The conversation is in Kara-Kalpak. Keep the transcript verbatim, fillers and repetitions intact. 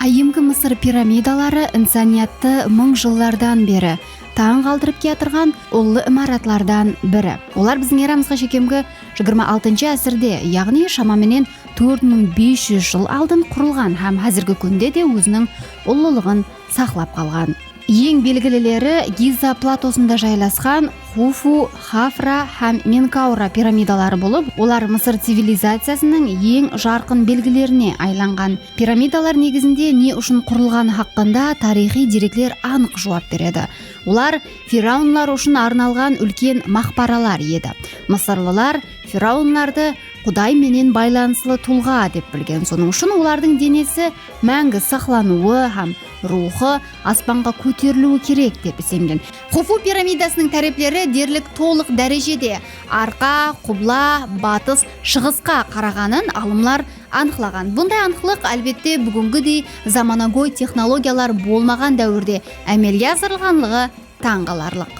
Áyyemgi Mısır piramidaları insaniyattı mıń jıllardan beri tań qaldırıp kiyatırǵan ullı imaratlardan biri. Olar biziń eramızǵa shekemgi jigirma altınshı ásirde, yaǵnıy shama menen tórt mıń bes júz jıl aldın qurılǵan hám házirgi kúnde de óziniń ullılıǵın saqlap qalǵan. Eń belgilileri Giza platosında jaylasqan Xufu, Xafra hám Menkaura piramidaları bolıp, olar Mısır civilizaciyasınıń eń jarqın belgilerine aylanǵan. Piramidalar negizinde ne ushın qurılǵanı haqqında tariyxıy derekler anıq juwap beredi. Olar firaunlar ushın arnalǵan úlken maqbaralar edi. Mısırlılar firaunlardı quday menen baylanıslı tulǵa dep bilgen. Sonıń ushın olardıń denesi máńgi saqlanıwı hám ruwxı aspanǵa kóteriliwi kerek dep isengen. Xufu piramidasınıń tárepleri derlik tolıq dárejede arqa, qubla, batıs, shıǵısqa qaraǵanın alımlar anıqlaǵan. Bunday anıqlıq, álbette, búgingidey zamanagóy texnologiyalar bolmaǵan dáwirde ámelge asırılǵanlıǵı tań qalarlıq.